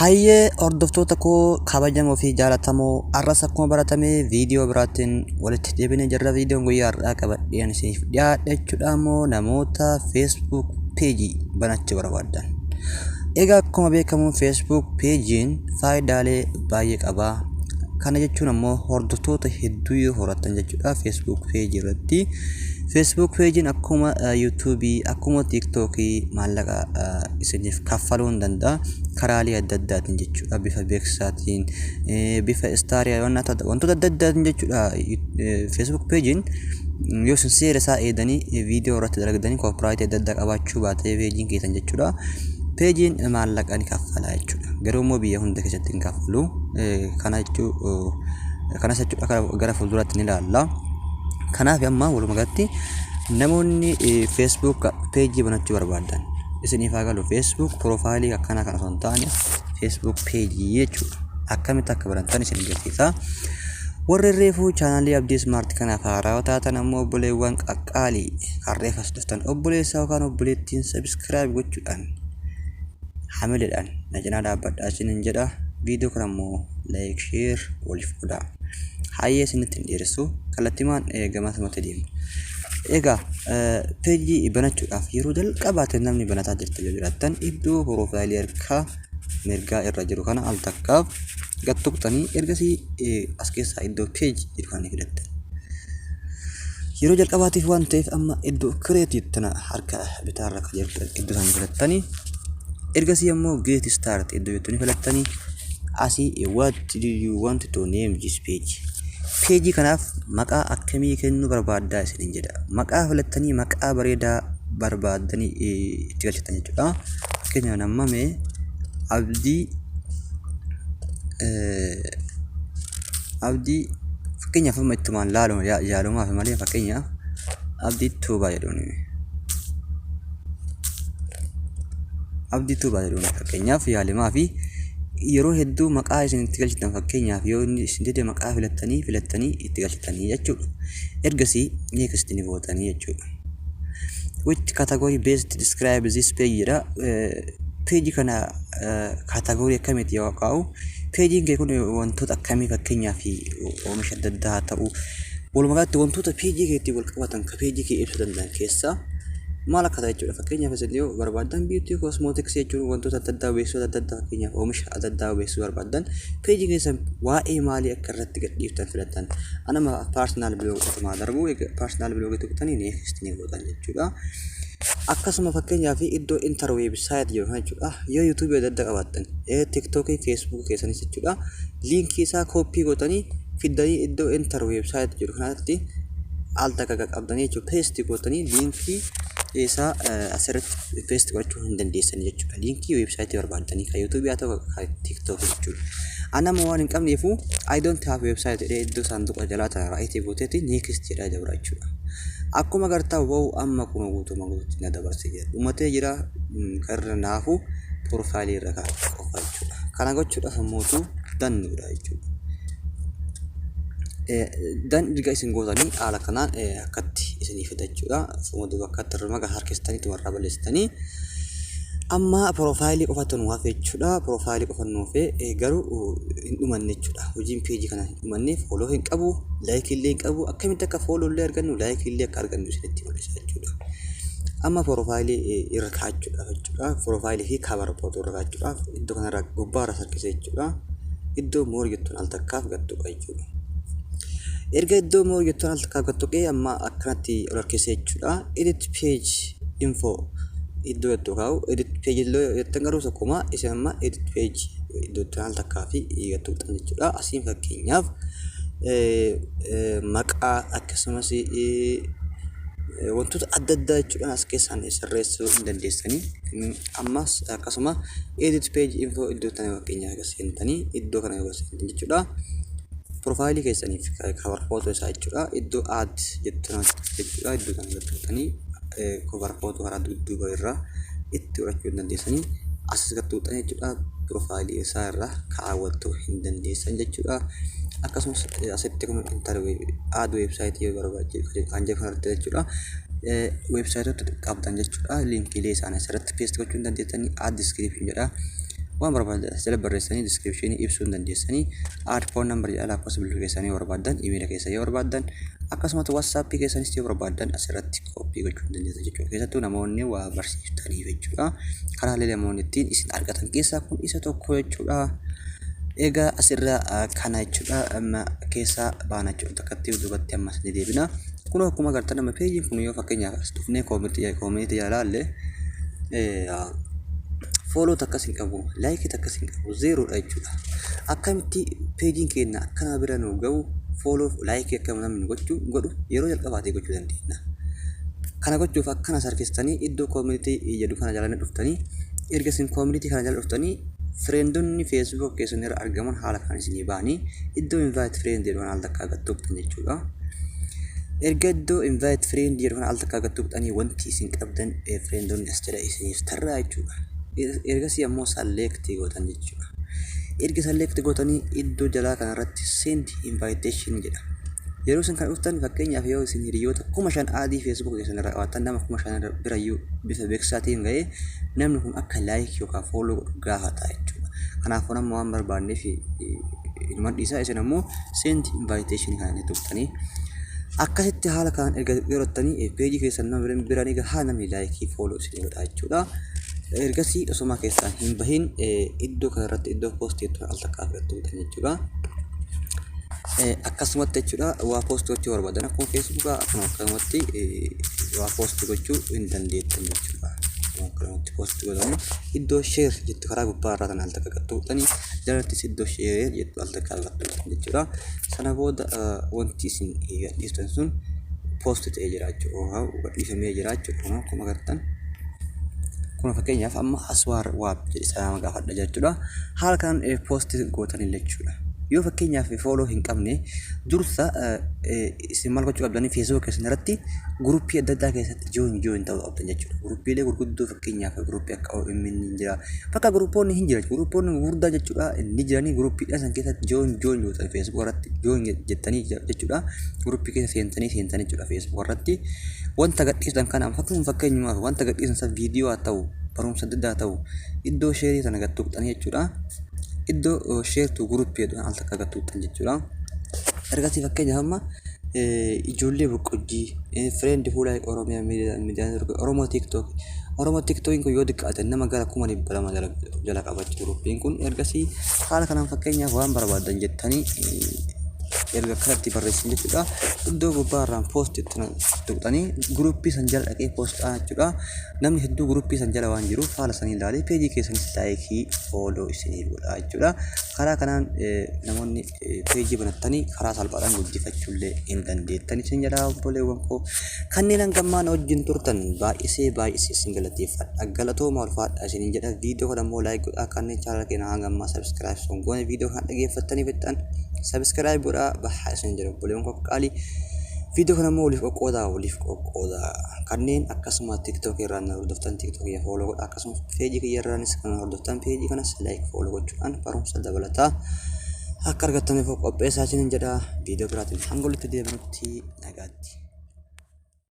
Hayyee hordoftoota koo kabajamoo fi jaalatamoo, har'as akkuma baratame viidiyoo biraatiin walitti deebinee jirra. Viidiyoon guyyaa har'aa qabadheen isiniif dhiyaadhe jechuudha immoo namoota Facebook page banachuu barbaadan. Egaa akkuma beekamu Facebook peejiin faayidaalee baay'ee qaba. Kana jechuun ammoo hordoftoota hedduu yoo horattan jechuudha Facebook peejii irratti. Facebook peejiin akkuma YouTube, akkuma TikTok maallaqa isiniif kaffaluu hin danda'a. Karaalee adda addaatiin jechuudha. Bifa beeksisaatiin, bifa istaarii, wantoota adda addaatiin jechuudha. Facebook peejiin yoo isin seera isaa eegdanii viidiyoo irratti dalagdanii koopiraayitii adda addaa qabaachuu baatee peejiin keessan jechuudha. Peejiin maallaqa ni kaffala jechuudha. Garuu immoo biyya hunda keessatti hin kaffalu. Kana jechuu kanas jechuudha gara fuulduraatti ni ilaalla. Kanaaf amma walumaa galatti namoonni Facebook peejii banachuu barbaadan isiniif haa galu, Facebook piroofaayilii akkanaa kana osoo hin taane Facebook peejii jechuudha. Akkamitti akka banattan isin agarsiisa. Warri reefuu chaanaalii Abdii Smart kanaaf haarawaa taatan ammoo, obboleewwan qaqqaalii kan reef as dhuftan, obboleessa yookaan obboleettiin subscribe gochuudhaan hamileedhaan na cinaa dhaabbadhaa isiniin jedha. Viidiyoo kana immoo like, share waliif godhaa. Hayyee, isinitti hin dheeressu, kallattimaan gamasumatti deemna. Egaa peejii banachuudhaaf yeroo jalqabaatiif namni banataa jirtu yoo jiraattan, iddoo piroofaayilii harka mirgaa irra jiru kana al takkaaf gad tuqxanii, ergasii as keessaa iddoo page jedhu kana ni filattan. Yeroo jalqabaatiif waan ta'eef amma iddoo create tana harka bitaarra kan jirtu iddoo sana filattanii, ergasii ammoo get start iddoo jettu ni filattanii, asii "What do you want to name this page?" Peejii kanaaf maqaa akkamii kennuu barbaaddaa isiniin jedha. Maqaa filattanii maqaa bareedaa barbaaddanii itti galchatan jechuudha. Fakkeenyaaf amma mee Abdii, fakkeenyaaf amma ittumaan laalu yaalumaaf malee, fakkeenyaaf Abdii Tuubaa jedhuun, Abdii Tuubaa jedhuun fakkeenyaaf yaalimaa fi yeroo hedduu maqaa isin itti galchitan, fakkeenyaaf yoo inni isin dide maqaa filattanii filattanii itti galchitanii jechuudha. Ergasii next ni gootanii jechuudha. "Which category best describe this page?" jedha. Peejii kana category akkamiiti yoo kaa'u, peejiin kee kun wantoota akkamii, fakkeenyaaf oomisha adda addaa haa ta'u, walumaa galatti wantoota peejii keetti wal qabatan ka peejii kee ibsuu danda'an keessaa maal akka ta'e jechuudha. Fakkeenyaaf isin yoo barbaadan beauty, cosmetics jechuun wantoota adda addaa beeksisoota adda addaa, fakkeenyaaf oomisha adda addaa beeksisuu barbaadan, peejii keessan waa'ee maalii akka irratti gadhiiftan filattan. Anama personal blog otumaa darbu personal blog tuqxanii next ni gootan jechuudha. Akkasuma fakkeenyaaf iddoo enter website jedhu kana jechuudha. Yoo YouTube adda addaa qabaattan, TikTokii, Facebookii keessanis jechuudha. Liinkii isaa copy gootanii fiddanii iddoo enter website jedhu kanatti al takka qaqqabdanii jechuudha. Paste gootanii liinkii isaa asirratti paste gochuu hin dandeessan jechuudha. Liinkii weebsaayitii barbaaddanii kan YouTube haa ta'u, kan TikTokii jechuudha. Anama waan hin qabneefu "I don't have website" jedhee iddoo saanduqa jalaa tana right gooteeti next jedhaa dabra jechuudha. Akkuma agartaa, wow, amma kun guutumaa guutuutti na dabarsee jira. Dhumatee jira, kan irra naafu piroofaayilii irra kaa'achuu qofa jechuudha. Kana gochuudhaaf ammoo dannuudha jechuudha. Done erga isin gootanii haala kanaan akkatti isinii fida jechuudha. Fuula duuba akkatti irra magaa harkistanii tumarraa balleessitanii amma piroofaayilii qofatu nu hafe jechuudha. Piroofaayilii qofa nu hafe, garuu hin dhumanne jechuudha. Hojiin peejii kana hin dhumanne, follow hin qabu, like illee hin qabu. Akkamitti akka follow illee argannu, like illee akka argannu isinitti mul'isa jechuudha. Amma piroofaayilii irra kaa'achuudhaaf jechuudha. Piroofaayilii fi cover photo irra kaa'achuudhaaf iddoo kanarra gubbaarra harkise jechuudha. Iddoo more jettuun al takkaaf gad tuqa jechuudha. Erga iddoo more jettuun al takkaaf gad tuqee amma akkanatti ol harkise jechuudha. Edit page info iddoo jettu kaa'u, edit page illee jettan garuu tokkuma isin amma edit page iddoo jettuun al takkaa fi gad tuqxan jechuudha. Asiin fakkeenyaaf maqaa akkasumas wantoota adda addaa jechuudhaan as keessaan sirreessuu hin dandeessanii. Ammas akkasuma edit page info iddoo tana fakkeenyaaf seentanii, iddoo kana yoo seentan jechuudha. Piroofaayilii keessaniif cover photo isaa jechuudha. Iddoo add jettu jechuudha. Iddoo kana gad tuqxanii cover photo karaa dudduuba irraa itti godhachuu hin dandeessanii. Asas gad tuqxanii jechuudha. Piroofaayilii isaa irraa kaawwachuu hin dandeessan jechuudha. Akkasumas asitti kun enter add website yoo barbaachise kan jedhu kanarratti jechuudha. Weebsaayitoota qabdan jechuudha. Liinkiilee isaanii asirratti paste gochuu hin dandeessanii. Add description jedha. Waan barbaadan as jala barreessanii description ibsuu hin dandeessanii. Add phone number jedha, lakkoofsa bilbila keessanii yoo barbaaddan, imeela keessa yoo barbaaddan, akkasumas WhatsAppii keessanis yoo barbaaddan asirratti copy gochuu hin dandeessan jechuudha. Keessattuu namoonni waa barsiiftaniif jechuudha. Karaalee namoonni ittiin isin argatan keessaa kun isa tokko jechuudha. Egaa asirra kana jechuudha, amma keessaa baana jechuudha. Takkatti duubatti ammas ni deebina. Kun akkuma agartan amma peejiin kun yoo fakkeenyaaf as dhufnee community jala ilaalle, follow takkas hin qabu, like takkas hin qabu, zerodha jechuudha. Akkamitti peejiin keenya akka nama bira nu gahu, follow, like akka namni gochuu godhu yeroo jalqabaatee gochuu dandeenya? Kana gochuuf akkanas harkistanii iddoo community jedhu kana jala dhuftanii, erga isin community kana jala dhuftanii, friendonni Facebook keessan irra argaman haala kan isinii ba'anii iddoo invite friend jedhu kana al takkaa gad tuqxan jechuudha. Erga iddoo invite friend jedhu kana al takkaa gad tuqxanii, wanti isin qabdan friendonni as jala isiniif tarraa jechuudha. Ergasii ammoo select gootan jechuudha. Erga select gootanii iddoo jalaa kanarratti send invitation jedha. Yeroo isin kan dhuftan, fakkeenyaaf yoo isin hiriyoota 5,000 add Facebook keessan irraa qabaattan, nama 5,000 birayyuu bifa beeksisaatiin ga'ee namni kun akka like yookaan follow godhu gaafata jechuudha. Kanaafuu nama waan barbaanneef ilmaan dhiisaa, isin ammoo send invitation kana ni tuqxanii, akkasitti haala kanaan erga godhattanii peejii keessan nama bira ni gahaa, namni like, follow isin godha jechuudha. Ergasii osuma keessaan hin bahin iddoo kanarratti iddoo post jettu al takkaa fudhattu jechuudha. Akkasumatti jechuudha, waa post gochuu barbaadan akkuma Facebookaa akkuma akkanumatti waa post gochuu hin dandeettan jechuudha. Akkanumatti post godhamu iddoo share jettu karaa gubbaa irraa kan al takka qaxxuuxanii, jalattis iddoo share jettu al takka qaxxuuxan jechuudha. Sana booda wanti isin gadhiistan sun post ta'ee jira jechuudha. Gadhiifamee jira jechuudha. Akkuma agartan. Kun fakkeenyaaf amma aswaar waab jedhe salaama gaafadha jechuudha. Haala kanaan post gootan jechuudha. Yoo fakkeenyaaf follow hin qabne, dursa isin maal gochuu qabdanii? Facebook keessan irratti guruppii adda addaa keessatti join join ta'uu qabdan jechuudha. Guruppiilee gurguddoo, fakkeenyaaf guruppii akka OMN ni jira. Bakka guruppoonni hin jira. Guruppoonni gurguddaa jechuudha ni jiranii, guruppiidhaan san keessatti join join gootan, Facebook irratti join jettanii jechuudha. Guruppii keessa seentanii seentanii jechuudha, Facebook irratti wanta gadhiistan kana, fakkeenyumaaf wanta gadhiistan san viidiyoo haa ta'u, barumsa adda addaa haa ta'u, iddoo share sana gad tuqxanii jechuudha. Iddoo share to group jedhu al takka gad tuqxan jechuudha. Ergasii fakkeenyaaf amma ijoollee boqqojjii friend fuula Oromiyaa miidiyaa Oromoo TikTok, Oromoo TikTokiin kun yoo xiqqaate nama gara 200,000 jala qabachuu guruppiin kun. Ergasii haala kanaan fakkeenyaaf waan barbaadan jettanii erga akkanatti barreessan jechuudha. Iddoo gubbaa irraan post tuqxanii guruppii san jala dhaqee post jechuudha. Namni hedduu guruppii san jala waan jiruuf haala sanii ilaalee peejii keessanis like, follow isiniif godha jechuudha. Karaa kanaan namoonni peejii banattanii karaa salphaadhaan guddifachuullee hin dandeettan isin jedha. Obboleewwan koo kanneen hangammaan wajjin turtan baay'isee baay'isee isin galateeffadha. Galatooma, ulfaadha isiniin jedha. Viidiyoo kana immoo like godhaa. Kanneen chaanala keenya hangammaa subscribe sun goone, viidiyoo kana dhageeffattanii fixxan subscribe godhaa bahaa isin jedha. Obboleewwan koo qaalii, viidiyoo kana immoo waliif qoqqoodaa, waliif qoqqoodaa. Kanneen akkasuma TikTok irraan na hordoftan TikTok kiyya follow godhaa. Akkasumas peejii kiyya irraanis kan hordoftan peejii kanas like, follow gochuudhaan barumsa dabalataa akka argattaniif qopheessaa isiniin jedha. Viidiyoo biraatiin hanga walitti deebinutti nagaatti.